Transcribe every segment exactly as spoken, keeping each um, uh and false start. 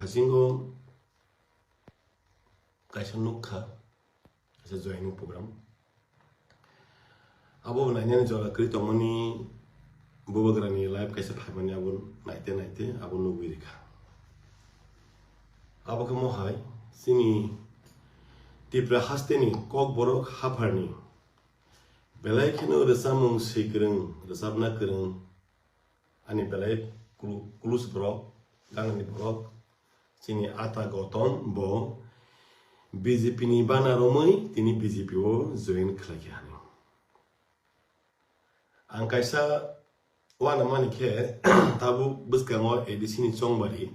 Hasingo kaisa nukha, kaisa joining program. Abo bo nainani jora kwrwi tongmani bubagrani live kaisa phaimani abo naite naite abo nugwi rikha. Abo khe mohai chini Tripura hasteni Kokborok hapharni belai kheno rwchapmung swi kwrwng, rwchapna kwrwng, ani belai klu-, klus borok, ganani borok, chini ata Gotom bo B J P ni bana romwi tini B J P o join khlaikha hinwi. Ang kaisa uanamani khe tabuk bwskango A D C ni chongbari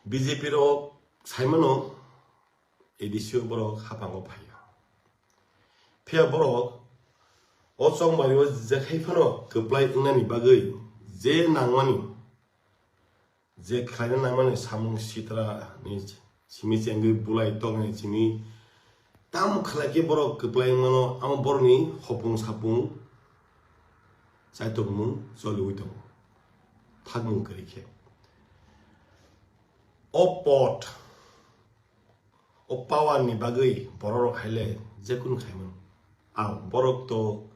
B J P rok saimano A D C o borok haphango phaiya. Phiya borok o chongbari o jekhai phano kwplai wngnani bagwi je nangmani, je khlaina nangmani samung sitra ni simi chengwi bulai tongni simi tam khlai khe borok kwplai mano, amo borokni hopung sapung chaitokmung choliwi tongo, thakmung kwrwi khe. O pot, o power ni bagwi borok rok haile jekunu khaimano. Ang borok to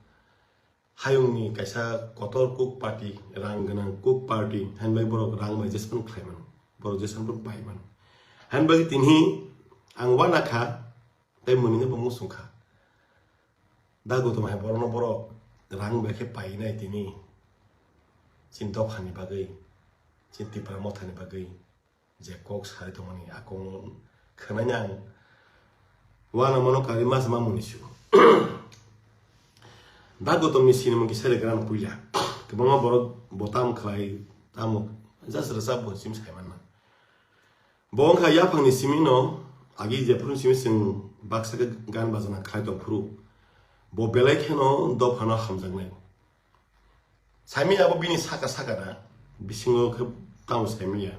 hayungni kaisa kotor cook party, rang gwnang cook party, hinbai borok rang bai jespan khlai mano, borok jespan borok pai mano. Hinbai tini ang wana kha, tei mwnwi bo muchung kha. Da Gotom hai borokno borok rang bai khe painai tini, chini dophani bagwi, chini Tipra mothani bagwi. Je kok sai tongmani a kokno khwnani ang uanamano karwi masa mamoni su. Da Gotomni sinimung kisa de gran puila. Kwbangma borok bo tam khlai, tamo just rwchap bo sim sai manna. Bo wngkha yaphangni simino agi jephuru simi chwng baksa khe gan bajana khlai tong phuru. Bo belai kheno dophano hamjaknai. Saimanya abo bini saka saka da, bisingo khe tamo saimanya.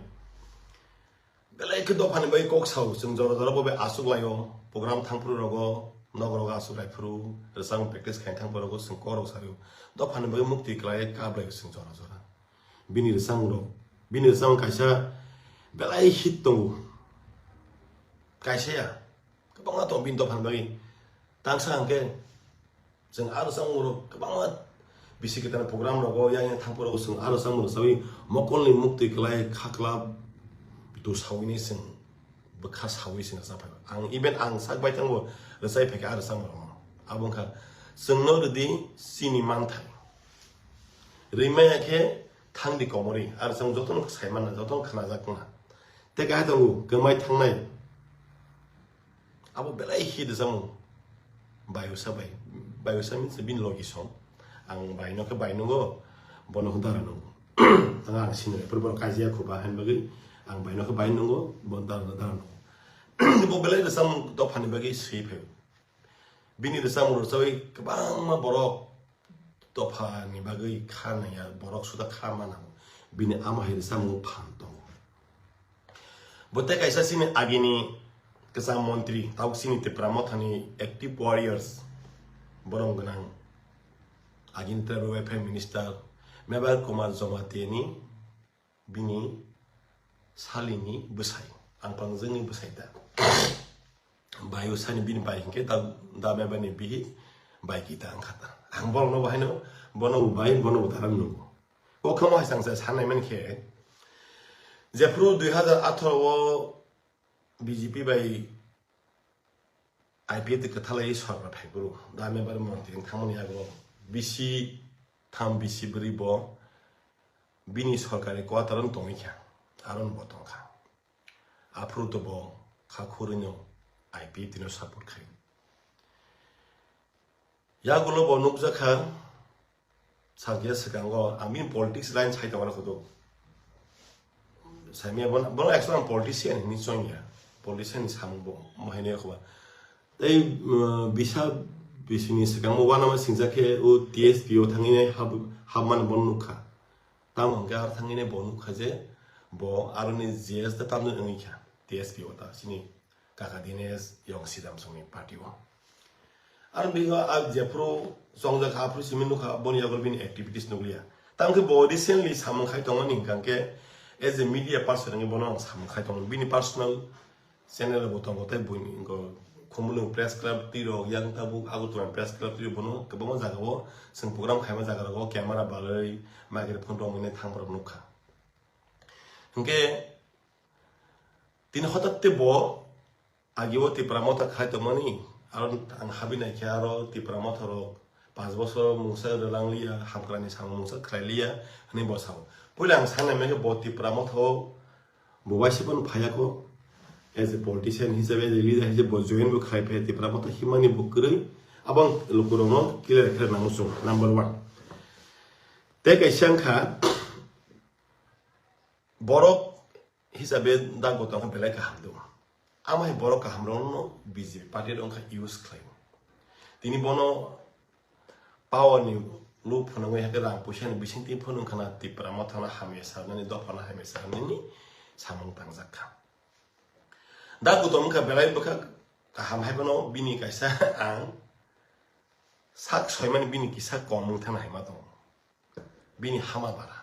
Belai khe dophani bai kok sao, chwng jora jora bo bai aswk laio, program thang phuru rogo, nok rogo aswk lai phuru, rwchapmung practice khai thang phuru rogo chwng kok rok sario. Dophani bai mukti kwlai kap lai chwng jora jora. Bini rwchapmung rok, bini rwchapmung kaisa belai hit tongo. Kaisa ya, kwbangma tongo bini dophani bagwi. Tangsa hwnkhe chwng aro chwng oro kwbangma bisi kwtal program rogo yang yang thang phuru chwng aro chwng rwchawi mokolni muktwi kwlai khakla tu sawini chwng bwkha sawi chwng rwchap phai. Ang even ang sak bai thango rwchai phaikha aro chwng rokno. Abo wngkha chwngno rwdi chini manthai. Rwimaya khe thangdi komorwi aro chwng jotono sai manna, jotono khnajak wngna. Tei kaisa tongo kwmai thangnai. Abo belai hit rwchapmung. Bayusa bai. Bayusa means bini logi song. Ang baino khe bai nungo, bono khe dara nungo. Ang, ang sini bai, borok kaijak kho ba, hain bagwi ang baino khe bai nungo, bo dara, dara nungo. Bo belai rwchapmung dophani bagwi swi phaio. Bini rwchapmung rwchawi kwbangma borok dophani bagwi kha nangya, borok suda kha ma nango. Bini ama hai rwchapmungo phan tongo. Bo tei kaisa chini agini kwcham montri, tabuk chini Tipra mothani active warriors, borom gwnang agini tribal welfare minister Mebar Kumar Jamatia ni bini salini bwsai, ang pangjwngni bwsai da. Bai usani bini bai hinkhe da, da Mebarni bihi bai kita ang khata. Ang borokno bo haino, bono bo bai, bono bo daram nungo. O khe mo hai chang sa sanai man khe, jephru dui hazar atharo o B J P bai I P F T kwthalai sorkar phaiphuru, da Mebar montri wng thangmani yago bisi tham bisi bwrwi bo bini sorkari quarter-o tongwi kha, aro bo tongkha. Aphuru to bo kha khurwino I P F T no support khai. Yagulo bo nukjakha, sakya swkango, ang bini politics line sai tongmani khudu. Saimya bono, bono actually ang politician hinwi chongya. Politician ni samung bo, mo haino yakhuba. Tei, uh, bisa bisini swkangbo uanama singjakhe o T S P o thangwi hab-, habmani bono nukha. Tamo hwnkhe aro thangwi bo nukha je bo aroni G S da tamni wngwi kha T S P o ta chini kaka Dinesh Yong Sidam songni party o. Aro bigo a jephru chongjak aphru simi nukha boni yago bini activities nukliya. Tamo khe bo recently samung khai tongmani hwnkha khe as a media person wngwi bono ang samung khai tongo. Bini personal channel bo tongo, tei buini wngkha Khumulwng Press Club twi rok, yang tabuk Agartala Press Club twi rok, bono kwbangma jaga o chwng program khaima jaga rogo camera balai microphone romwi thangma rok nukha. Hwnkhe tini hotatte bo agi o Tipra Motha khai tongmani, aro ang habi naikhe aro Tipra Motha rok panch bosor mungsa rwlang liya, hamkrani samung mungsa khlai liya hwnwi bo sao. Puila ang sanai mankhe bo Tipra Motha o bo waisa phano phaiya kho, as a politician hisabe, as a leader hisabe bo join bo khlai phaiya, Tipra Motha himani bo kwrwi, abo ang lukurokno clear khe rwna muchungo, number one. Tei kaisa wngkha, borok hisabe da Gautam khe belai kaham do. Amo hai borok kaham rokno B J P party rok wngkha use khlai. Tini bono power ni lob phunugwi hakhe rang puisa ni bisingtwi phunung khana Tipra Motha no hamya sanani, dopha no hamya sanani samung tangjak kha. Da Gautam wngkha belai bwkha kaham, hai bono bini kaisa ang sak soimani bini kisa kom wng thangna hai ma tongo. Bini hama bara.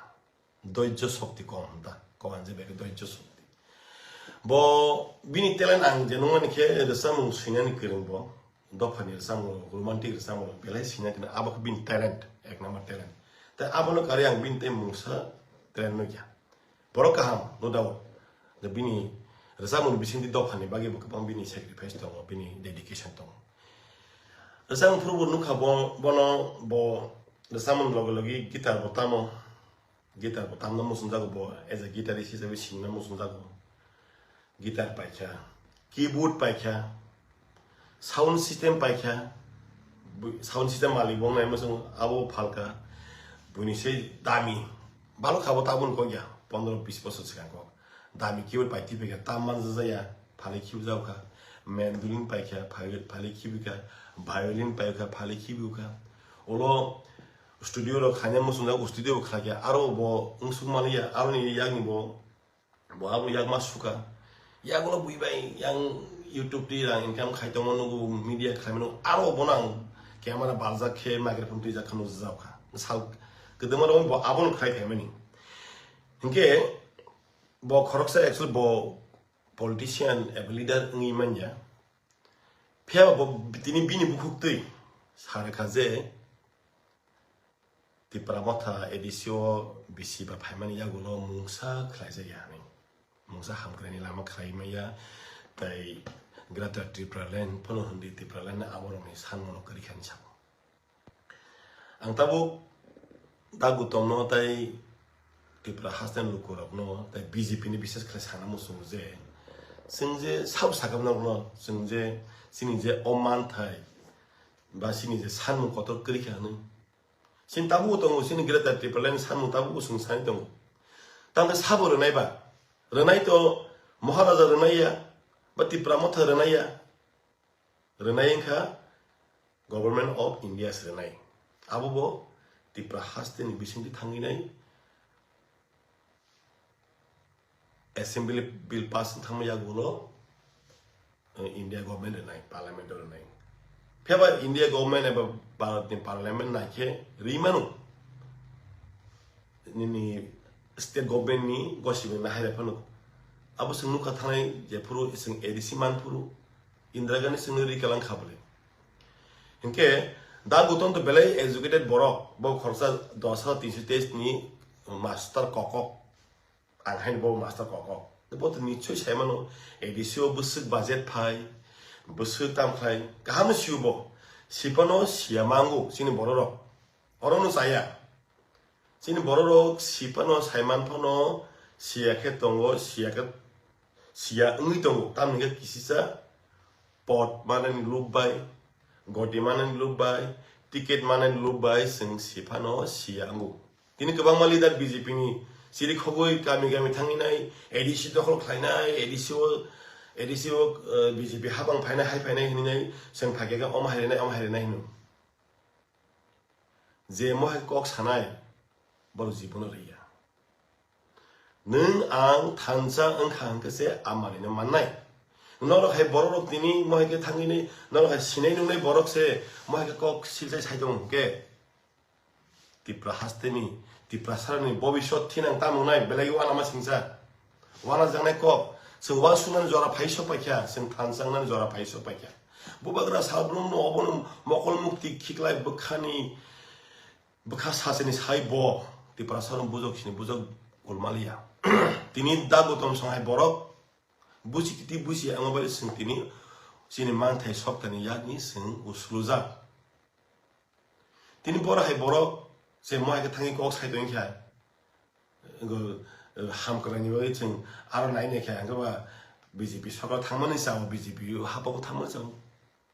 Doijjo shokti kom da. Kom ang je beke doijjo shokti. Bo bini talent ang je nungmani khe rwchapmung swinani kwrwng bo. Dophani rwchapmung, romantic rwchapmung belai swina tini. Abo khe bini talent, ek number talent. Tai abono karwi ang bini tei mungsa talent nukya. Borok kaham, no doubt. Da bini rwchapmung bisingtwi dophani bagwi bo kwbang bini sacrifice tongo, bini dedication tongo. Rwchapmung phuru bo nukha bo, bono bo rwchapmung logi logi guitar bo tamo, guitar bo tamna muchungjago bo, as a guitarist hisabe sinna muchungjago. Guitar paikha, keyboard paikha, sound system paikha, bu-, sound system malik bo wngnai muchung abo phalka, buini se dami, balok khabo tabun kok ya, pondro bis bosor swkang kok. Dami keyboard pai twi paikha, tam manjak ya, phalwi khibijago kha. Mandolin paikha, phalwi, phalwi khibikha. Violin paikha, phalwi khibikha. Ulo studio rok khaina muchungjak, studio bo khlai kha. Aro bo wngsuk mani ya, aroni yakni bo, bo abo yakma sukha. Yagulo bui bai yang YouTube twi rang income khai tongma nugo, media khlaimano. Aro bono ang camera baljak khe, microphone twijak khe nukjak kha. Sal kwdwma rok bo abono khlai khaimani. Hinkhe bo khoroksa actually bo politician eba leader wngwi manya. Phiya bo tini bini bukhuk twi sa rwkha je Tipra Motha A D C o bisi ba phaimani yagulo mungsa khlaijak ya hinwi. Mungsa hamkraini lama khlai maya, tei Greater Tipraland phano hwnwi Tipraland aborokni sanmano kwrwi kha hinwi sabo. Ang tabuk da Gautamno tei Tripura hasteni lukurokno tei B J P ni bises khlai sana muchungo je, chwng je sabo sakha norokno, chwng je chini je o manthai ba chini je sanmung kotor kwrwi kha hwnwi, chini tabukbo tongo, chini Greater Tipraland ni sanmung tabukbo chwng sani tongo. Tamkhe sabo rwnai ba? Rwnai to Maharaja rwnai ya, ba Tipra Motha rwnai ya. Rwnai wngkha Government of India se rwnai. Abo bo Tipra hasteni bisingtwi thangwi nai Assembly bill pass wng thangma yagulo, eh, India government rwnai, parliament o rwnai. Phiya ba India government eba Bharat ni parliament naikhe rwi mano. Nini state government ni gosibeng na hai phano. Abo chwng nukha thanai jephuru chwng A D C man phuru, Indira Gandhi chwngno rikalang kha bwle. Hinkhe da Gautam to belai educated borok, bo khoroksa dos hajar tinso teis ni master kokok. Ang haino bo master kokok. Bo to nichoi sai mano, A D C o bwswk budget phai, bwswk tam khlai, kaham no sio bo. Sipano siya mango chini bororok. Oro no chaya. Chini bororok sipano saiman phano siya khe tongo, siya khe siya wngwi tongo. Tamni khe kisisa pot manani lob bai, goti manani lob bai, ticket manani lob bai chwng siphano siya wngo. Tini kwbangma leader B J P ni chiri khogwi kami kami thangwi nai, A D C dokhol khlainai, A D C o, A D C o, eh, B J P habang phainai, hai phainai hinwi nai, chwng phaikhe omo hai rwnai, omo hai rwnai hino. Je mohai kok sanai, borok jibono rwya. Nwng ang thansa wngkha hwnkhe se a manwino mannai. Norok hai bororok tini mohai khe thangwini, norok hai sinai nungnai borok se mohai khe kok silsai sai tongo hwnkhe. Tipra hasteni Tiprasarokni bobiswt thinang tamung nai belai uanama singsa. Uanajaknai kok. Chwng uansuknani jora phai sok paikha, chwng thansangnani jora phai sok paikha. Bubagra salbrumno obono mokol mukti khiklai bwkhani, bwkha sachini sai bo Tiprasarok bujok sini bujok gulmaliya. Tini da Gautam Songhai borok busi titi busi amo bai chwng tini chini manthai soktani yakni chwng uslujak. Tini borok hai borok se mo hai khe thangwi kok sai tongwi kha. Go, eh, ham kwrwngni bagwi chwng aro nai nai kha, hwnkhe ba B J P sarkar thangmani chao, B J P hapao thangmani chao.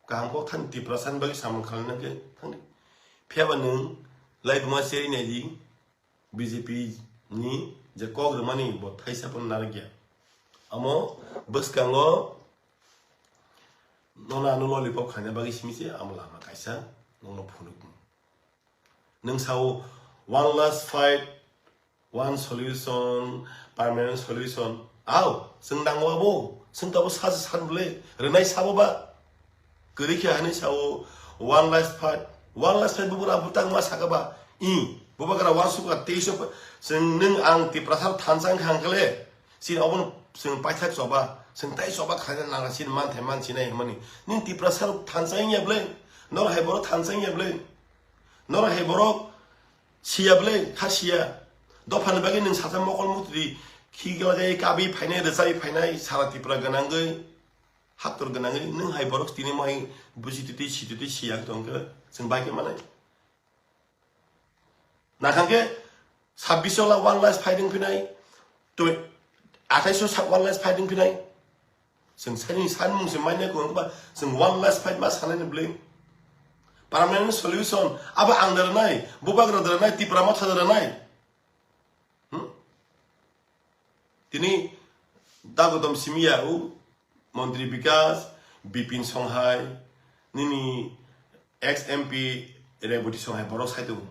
Kaham kok thani Tiprasani bagwi samung khalai nang khe thangdi. Phiya ba nwng laibuma cherwi nai di, B J P ni je kok rwmani bo thaisa phano narwkya. Amo bwskango nono ano lollipop khaina bagwi simi se amo lama kaisa nokno phunuk. Nwng sao one last fight, one solution, permanent solution. Ao, chwng nango abo, chwng tabo sa se san bwle, rwnai sabo ba. Kwrwi khe hani sao one last fight, one last fight bubura butang ma saka ba. I, bubagra wansuk ka teisok, chwng nwng ang Tiprasa thansa wngkha hwnkhe le, chini obono chwng paithak choba, chwng tai choba khaina nang chini manthai mansinai hwnmani. Nwng Tiprasa thansa wngya bwle, noro hai borok thansa wngya bwle. Norok hai borok siya bwle, kha siya. Dophani bagwi nwng sacha mokol mutri khiklajai, kabwi phainai, rwchabwi phainai, sara Tripura gwnangwi, haktor gwnangwi, nwng hai borok tini mohai busi tuti, si tuti, siya wng tongkhe, chwng bai khe manai. Nakhang khe sabbish o la one last fighting phinai, twe-, athais o sa-, one last fighting phinai. Chwng sani sanmung se manya kung ba chwng one last fight ma sanani bwle. Permanent solution abo ang da rwnai, bubagra da rwnai, Tipra motha da rwnai. Hmm? Tini da Gautam simi ya u Montri Bikas, Bipin Songhai, nini ex M P Reboti Songhai borok sai tongo.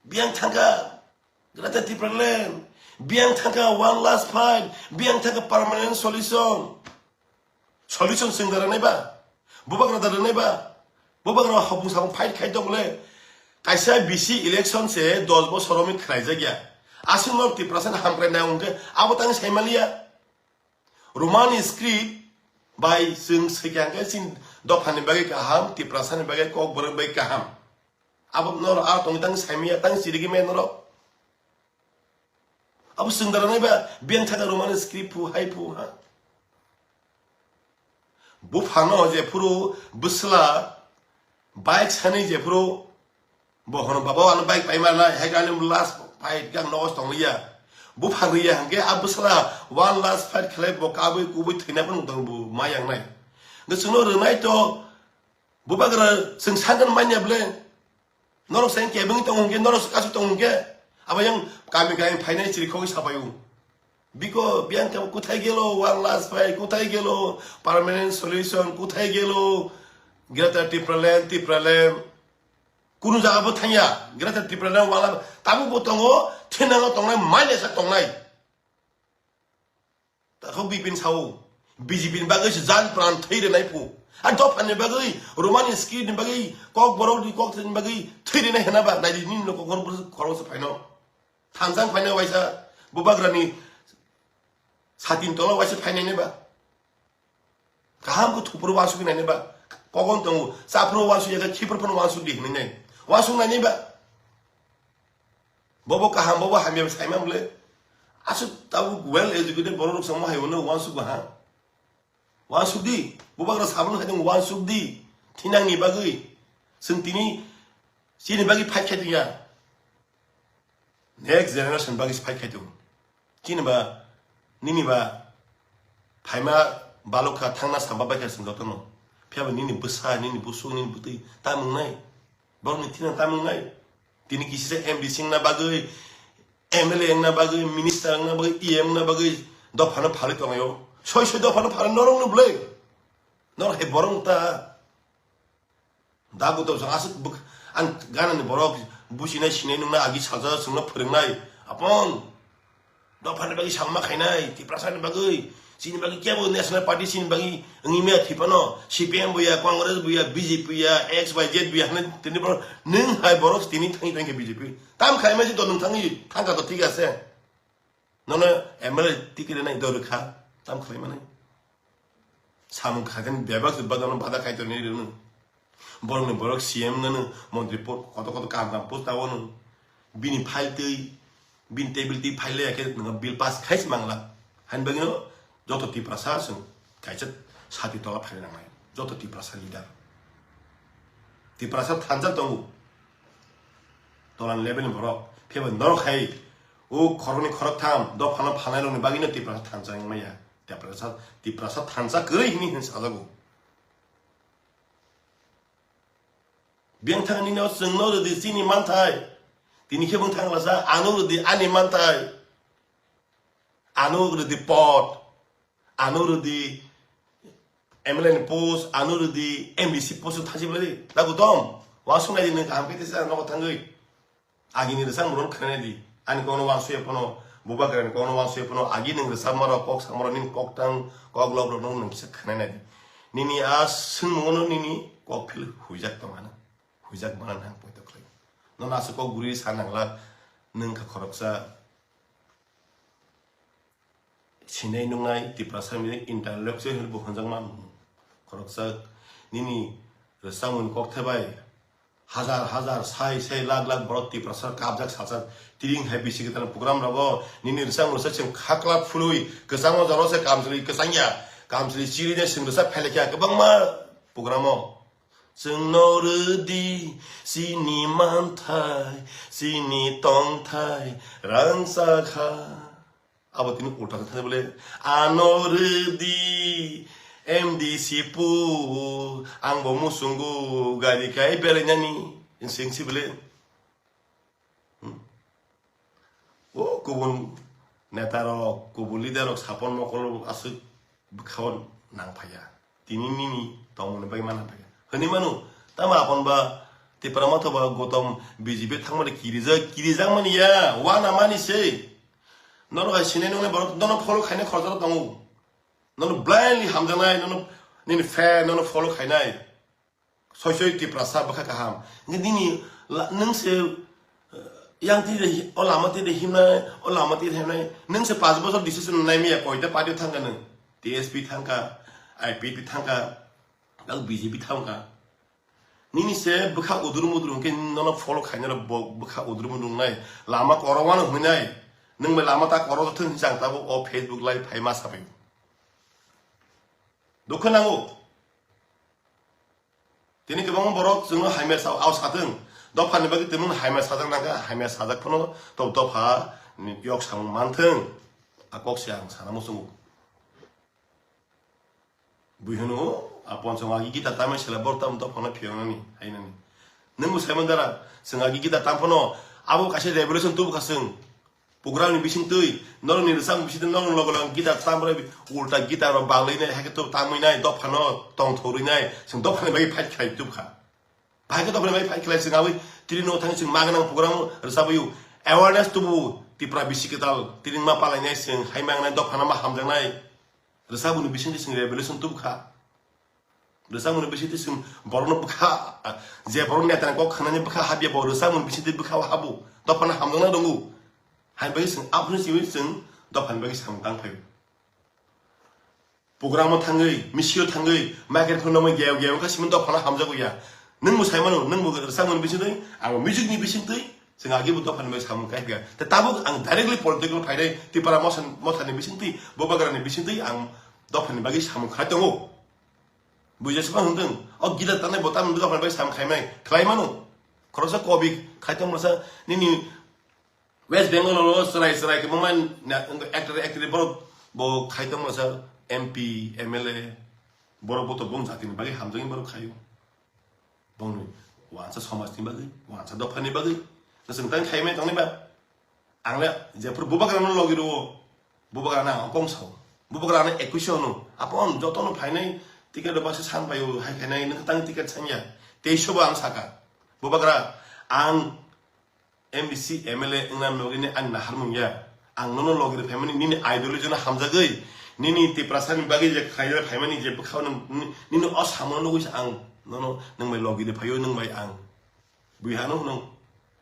Biyang thangkha Greater Tipraland, biyang thangkha one last fight, biyang thangkha permanent solution. Solution chwng da rwnai ba, bubagra da rwnai ba, bubagra hopung sapung fight khai tong le. Kaisa bisi election se dos bosor romwi khlaijakya. Aswk no Tiprasa ni hamkrai nai hwnkhe abo tang sai maliya. Romani script bai chwng swikha hwnkhe chini dophani bagwi kaham, Tiprasa ni bagwi kokborok bai kaham. Abo norok a tongwi tang saimaya tang chirigwi maya norok. Abo chwng da rwnai ba biyang thaka Romani script phu hai phu ha. Buphano jephuru bwsla bike sani jephuru bo hono baba ano bike paima nai hai ani last fight gang nogos tongliya. Bupha riya hwnkhe a bwsla one last fight khlai bo kabui kubui thwina phano tong bo mayang nai. Hwnkhe chwngno rwnai to bubagra chwng sakhan manya bwle. Norok se kebengwi tongo hwnkhe, norok se kasui tongo hwnkhe, abo yang kami kami phainai chiri khogwi sapaio. Biko biyang khe kothai gelo one last fight, kothai gelo permanent solution, kothai gelo Greater Tipraland, Tipraland. Kunu jaga bo thangya, Greater Tipraland wala tabuk bo tongo, thinango tongnai, manya sa tongnai. Takhuk Bipin sao, B J P ni bagwi se jan pran thwi rwnai phu. A dophani bagwi, Romani script ni bagwi, kokborok ni kok ni bagwi thwi rwnai hena ba, naidi nini no kokborok bwswk khoroksa phaino. Thansa wng phaino waisa, bubagrani satin tola waisa phainai ba. Kaham khe thupro wansuk nai ba. Kogon tongo, chaphro wansuk ya, khiphro phano wansuk di hinwi nai. Wansuk nai ba. Bobo kaham, bobo hamya, saimang bwle. Aswk tabuk well educated borok rok samo hai, uano wansuk ba ha. Wansuk di, bubagra sabun hai tong wansuk di. Thinang ni bagwi. Chwng tini, chini bagwi fight khai tongya. Next generation bagwi fight khai tong. Chini ba, nini ba, phaima balok kha, thangna samba bai kha chwng jotono. Phiya ba nini bwsa, nini busuk, nini bwtwi, tamung nai. Borokni thina tamung nai. Tini kisi se M D C wngna bagwi, M L A wngna bagwi, minister wngna bagwi, E M wngna bagwi dophano phalwi tonglaio. Soi soi dophano phalwi norokno bwlwi. Norok hai borok ta. Da Gautam Sangha aswk bwk-, ang ganani borok businai sinai nungna agi salsa chwngno phwrwngnai. Apon. Dophani bagwi samma khainai, Tiprasani bagwi. Chini bagwi kebo national party chini bagwi wngwi maya thwi phano, C P M bo ya, Congress bo ya, B J P ya, X Y Z bo ya hwnwi tini borok nwng hai borok tini thangwi thangkhe B J P. Tam khlai maya si to nwng thangwi thangkha to thik ase. Nono M L A ticket rwnai do rwkha, tam khlai manai. Samung khaikhe bebak jubak nono bada khai tonwi rwno. Borokni borok C M wngno, montri po-, koto koto kam kam post tawno. Bini file twi, bini table twi file ya khe nwng bill pass khai se mangla. Hain bagwino joto Tiprasa chwng kaisa sati tola phai nangnai. Joto Tiprasa leader. Tiprasa thansa tongo. Tolan level ni borok. Phiya bo norok hai o khoroknwi khoroktham dophano phalnai rokni bagwino Tiprasa thansa wngmaya. Tiprasa, Tiprasa thansa kwrwi hwnwi hwn sajago. Biyang thang nini o chwngno rwdi chini manthai. Tini khe bwng thang lasa, ano rwdi ani manthai. Ano rwdi pot. Ano rwdi M L A ni post, ano rwdi M D C post thasi bwlai. Dagu tom. Wa sunai di nwng kaham khe tisa nogo thangwi. Agini rwchapmung rok khwnai di. Ani kokno wansukya phano, bubagrani kokno wansukya phano, agi nwng rwchapma rok, kok sama rok, nini kok tang, kok lok rok nwng kisa khwnai nai di. Nini a swngmung no nini kok phil huijak tong ano. Huijak mana nang poito khlai. Nono aswk kok guri sa nangla, nwng kha khoroksa. Sinai nungnai Tiprasa ni intellectual hinwi bo hwnjakma khoroksa nini rwchapmung kokthai bai hajar hajar, sai sai, lakh lakh borok Tiprasa kapjak salsa tiring hai bisi kwtal program rogo nini rwchapmung rwchap chwng khakla phului kwchangma jora se kamchwlwi kwchangya kamchwlwi chirine chwng rwchap phailakya kwbangma program o chwngno rwdi chini manthai chini tongthai rangchakha. Abo tini ulta khe thani bole, "Ano rwdi M D C pu, ang bo muchungo gari kai belainani," sing si bole. Hmm. O kubun neta rok, kubun leader rok sapon mokol aswk bwkhao nang phaiya. Tini nini tongmani bagwi mana phaiya. Hwnwi mano, tamo apon ba Tipra Motha ba Gotom B J P thangmani kirijak, kirijak mani ya, wana mani se. Nono hai sinai nungnai borok nono follow khainai khoroksa tongo. Nono blindly hamjaknai, nono nini fan, nono follow khainai. Soi soi Tiprasa bwkha kaham. Nge nini la-, nung se, eh, yang twi de hi-, o lama twi de himnai, o lama twi de himnai. Nung se panch bochor decision nai miya koita party thangka nung. T S P thangka, I P P thangka, tang B J P thangka. Nini se bwkha udur mudur hwnkhe nono follow khainai bo bwkha udur mudur wngnai. Lama korok wano hwnwi nai. Nung bai lama ta korok thung jang tabuk o Facebook live phai ma sabai. Dukha nango. Tini kwbangma borok chwngno hamya sa-, ao satwng. Dophani bagwi tongmung hamya sajak nangkha, hamya sajak phano to dopha ni yok samung manthwng. A kok se ang sana muchungo. Bui hwno, a ponsong agi gita tamai sela bor tam dophano phiyongnani, hainani. Nwng bo saimang dara, chwng agi gita tam phano, abo kaisa revolution tubu kha chwng. Program ni bising twi, norok ni rwchapmung bising twi, norok logo logo guitar tam rwi, ulta guitar rok bang lai nai, hai khe to tamwi nai, dopha no tong thorwi nai, chwng dopha ni bagwi fight khlai tubkha. Bahai khe dopha ni bagwi fight khlai chwng abwi tini no thang chwng ma gwnang program rwchapwi awareness tubu Tipra bisi kwtal tini ma palai nai chwng hai ma nai dopha no ma hamjak nai rwchapmung ni bising twi chwng revolution tubkha. Rwchapmung ni bisingtwi chwng borokno bwkha, je borok netani kok khanani bwkha habya bo rwchapmung ni bisingtwi bwkha o habo. Dophano hamjaknai tongo. Haini bagwi chwng aphuru simi chwng dophani bagwi samung tang phaio. Program o thangwi, misil o thangwi, microphone romwi geo geo wngkha simi dophano hamjago ya. Nwng bo sai mano, nwng bo rwchapmung ni bisingtwi, ang music ni bisingtwi, chwng agi bo dophani bagwi samung khai phaikha. Tei tabuk ang directly political phainai, Tipra motha, mothani bisingtwi, Bubagrani bisingtwi ang dophani bagwi samung khai tongo. Buijak se phano hwndwng, o gita tanai bo tamni dophani bai sam khaimai, khlai mano. Khoroksa kobi khai tong masa nini West Bengal o chwrai chwrai kwbangma na-, actor actor borok bo khai tong masa M P, M L A, borok bo to bong jatini bagwi hamjagwi borok khaio. Bongni wansa somajni bagwi, wansa dophani bagwi. Chwng tang khaimai tongnai ba? Ang le jephuru bubagrano logi rwo, bubagrano ang kong sao. Bubagrano ekuisho hwno. Apon jotono phainai ticket rok baksa san paio, hai khainai nwng tang ticket sanya. Teisho bo ang saka. Bubagra, ang M D C, M L A wngna bagwi ani naharmung ya. Ang nono logi rw phaimani nini ideology no hamjagwi, Nini Tiprasani bagwi je khaina phaimani je bwkhao nwng, ni-, nini o samono nugwi se ang nono nwng bai logi de phaio, nwng bai ang. Bui hano hwnong.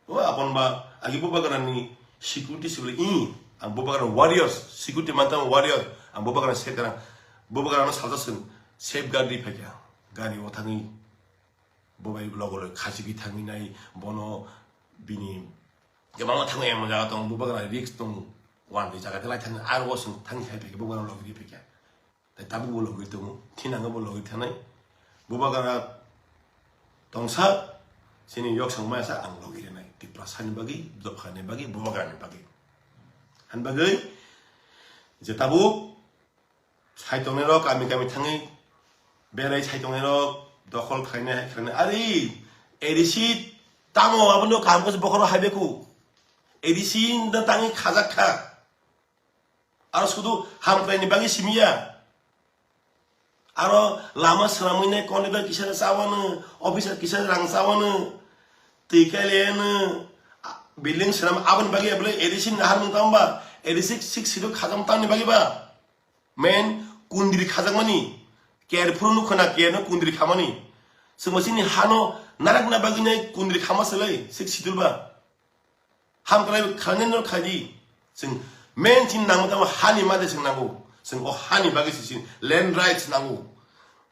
O abon ba agi bubagrani security sibili i, ang bubagrani warriors, security mantam warrior, ang bubagrani safeguard, bubagrano salsa seng safeguard di phaikha. Gari o thangwi bubai logo loi khachigwi thangwi nai bono bini kwbangma thangwi emon jaga tong, bubagrani risk tong, wan di jaga de lai thangwi aro o seng thangwi khai phaikha bubagrano logi di phaikha. Tai tabuk bo logi tongo, thinango bo logi thanai. Bubagra tongsa, chini yoksong maya sa ang logi rinai. Tiprasani bagwi, dophani bagwi, bubagrani bagwi. Han bagwi, je tabuk, sai tongnai rok, kami kami thangwi, berai sai tongnai rok, dokhol khlainai, hai khlainai. Ari, A D C tamo, abono kaham khe bokhoro hai beku. A D C no tangwi khajak kha. Aro sudu hamkraini bagwi simiya. Aro lama swnamwi nai contractor kisa chawano, officer kisa rang chawano, twi kaileno, building swnam aboni bagwi bwlai A D C ni naharmung tamo ba, A D C six schedule khajam tamni bagwi ba. Main kundri khajakmani, care phuru nukha na care no kundri khamani. Chwngbo chini hano narakna bagwi nai kundri khama swlai six schedule ba. Hamkrai khlainai no khlai di. Chwng main chini nangma tamo hani made chwng nango. Chwng o hani bagwi se chini land rights nango.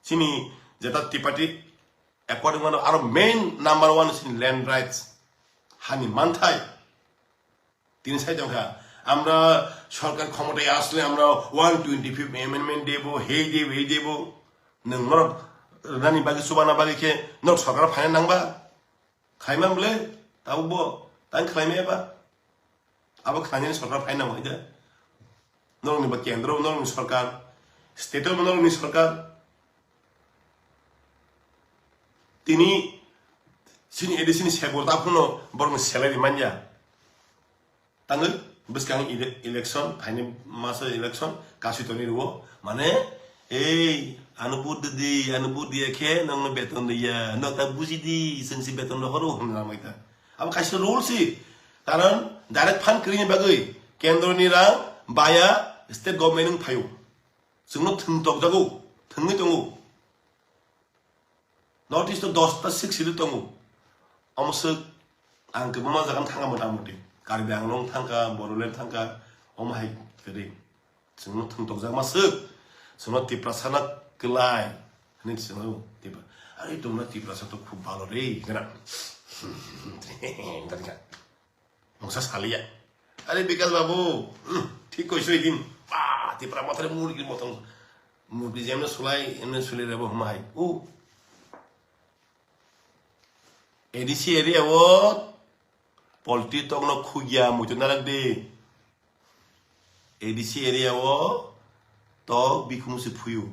Chini jeta Tipati according mano aro main number one chini land rights. Hani manthai. Tini sai tongkha. Amra sorkar khomotai asle amra one twenty fifth amendment debo, hei debo, hei debo. Nwng norok rwnani bagwi chubana bagwi khe norok sorkar phaina nangba. Khlaimang bwle, tabuk bo, tang khlaimaya ba? Abo khlainani sorkar phai nango, ida. Norokni ba kendro, norokni sorkar, state o norokni sorkar. Tini, chini A D C ni sebur ta phuno borokni salary manya. Tangwi bwskang ele-, election, phaini masa election, kasui toni rwo. Mane, ei, ano vote di, ano vote diya khe, nokno beton diya, nok ta buji di, chwng si beton rohoro, hwnwi lamai ta. Abo kaisa rule si, karon direct fund kwrwini bagwi, kendro ni rang, baya, state government wng phaio. Chwngno thwng tokjago, thwngwi tongo. North East o dosta six schedule tongo. Omo swk ang kwbangma jaga thangkha mota moti. Karbi Anglong thangkha, Bodoland thangkha, omo hai kwrwi. Chwngno thwng tokjakma swk. Chwngno Tiprasano kwlai. Hwnwi chwngno Tipra-, "Are, tumra Tiprasa to khub bhalo re," hwnkhe na. Mungsa saliya. Are Bikas babu, hmm, thik koiso idin. Ba, Tipra mothai murgi motong. Murgi jemne sulai, emne suli rebo huma hai. U. A D C area o polti tokno khugya muitu narak de. A D C area o tok bikhung se phuyu.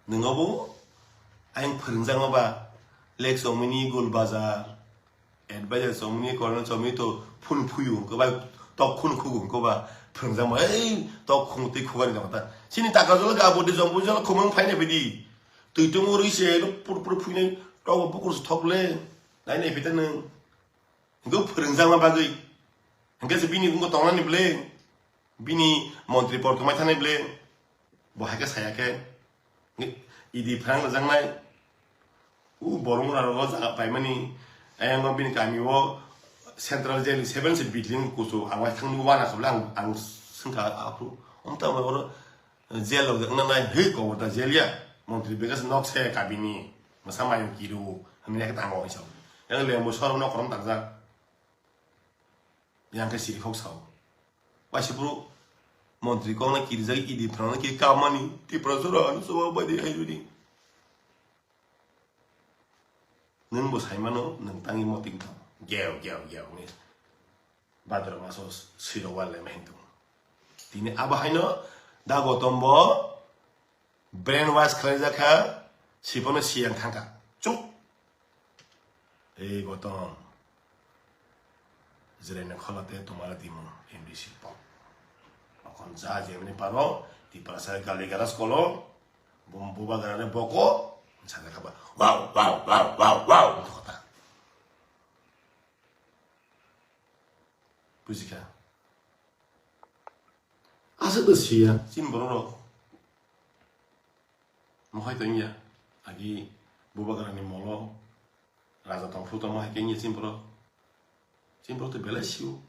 Nwngo bo ayang phwrwngjakma ba, Lake Chomini, Gul Bazar, advisor Chomini, Colonel Chomini to phun phuyu, hwnkhe ba tok khun khugu, hwnkhe ba phwrwngjakma, "Ei, tok khung twi khugani jama ta." Chini taka jolo ga bodi jombo jolo khumang phaina bidi. Twi tongwi rwi se, pur pur phuinai, tok bo bukur se thok le, nai nai phi ta nwng. Hwnkhe phwrwngjakma bagwi. Hwnkhe se bini wngkha tongnani bwle. Bini montri por kwmai thani bwle. Bo hai khe saya khe. Idi phrang rwjaknai. U borok mura rogo jaga paimani. Ayang bini kami o central jail seven se building kuchuk ang wai thang wana khabla ang, ang swngkha aphuru. Omta oro jail rok wngna nai hwi kobor da jail ya. Montri begas nok se kabini. Masa mayung kiru. Hwnwi khe tango isa. Yang lembu sor no korom takjak. Yang khe siri khok sao. Waisa bro montri kok na kirijak idi phrang na kiri kamani Tripura jora ano soba bai de hai rudi. Nwng bo sai mano, nwng tangwi moting tong. Geo, geo, geo ni. Badra maso siro wale meng tong. Tini abo haino da Gotom bo brainwash khlaijak kha, siphano siyang thangkha. Chuk. Ei Gotom. Jireni kholate tomare dimu M D C pok. Okon ja jemni paro, Tiprasa gali garas kolo, bum buba garane boko, sajak kha ba. Wow, wow, wow, wow, wow. Kota. Bujikha. Aswk no siya. Chini borok rok mohai tongya. Agi bubagrani molo raja tongphuru tongma hai khe wngya chini borok. Chini borok to belai sio.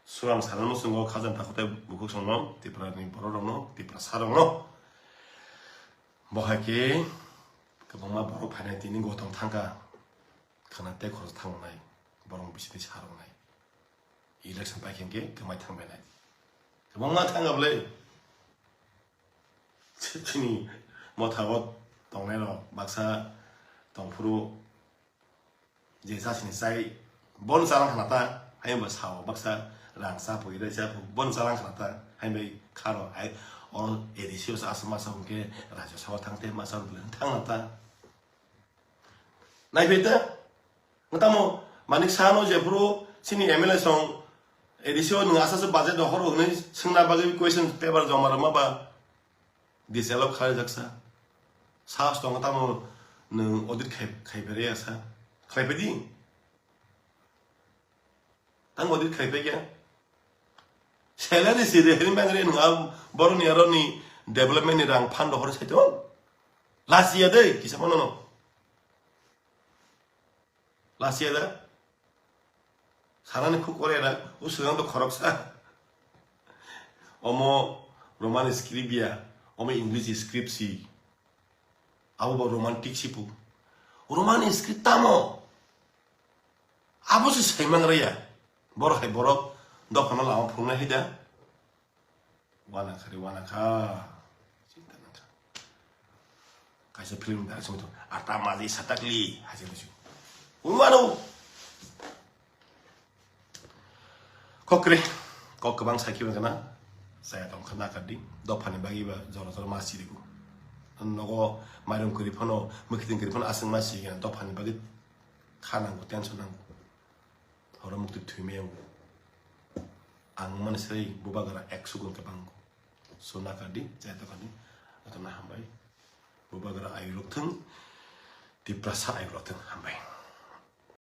Surang sana no chwngo khajang takhuk tei bukhuk songno, Tripura ni borok rokno, Tiprasa rokno. Bo hai khe kwbangma borok phainai tini gotong thangkha. Khana tei khorok thangnai. Borok bisi tei saroknai. Election pai khe hwnkhe kwmai thangbainai. Kwbangma thangkha bwle. Chini motha o tongnai rok baksa tongphuru je chasini chai bon chalang khna ta, hai bo sao baksa rang cha pui rai cha pui bon chalang khna ta, hai bai kharo hai o A D C o sa aswk masa hwnkhe Rajya Sabha thang te masa bwle thang na ta. Nai bai ta, tamo Manik Saha no je phuru chini M L A song A D C o nwng asa se budget dokhor hwnwi swngna bagwi question paper joma rwma ba disallow khlai jaksa. Sahas tongo tamo nwng audit khai, khai phere ya sa. Khlai pedi. Tang audit khai pekya. Salary si re hini bangre nwng a boroni aroni development ni rang fund dokhor sai to. Last year de kisa mano no. Last year da. Sanani khuk kore da. Uswang to khoroksa. Omo Roman script ya. Omo English script si. Abo bo Roman tik si pu. Roman script tamo. Abo se saimang raya. Borok hai borok dophano lama phungnai hai da. Wana kha re, wana kha. Chinta nang kha. Kaisa film da sung to. Ata maji satakli. Haji lusu. Umano. Kok kre. Kok kwbang sakhi wngkha na. Saya tong khana kadi. Dophani bagi ba jora jora ma siriku. Nogo mairum kri phano, mukhiting kri phano aswng ma sigi na dophani bagi. Kha nango, tension nango. Horo mukti thwimai yango. Ang mani sai bubagra ekso gun khe bango. So nakadi, chai tokadi, jotono hambai. Bubagra ayuk lok thung, Tiprasa ayuk lok thung, hambai.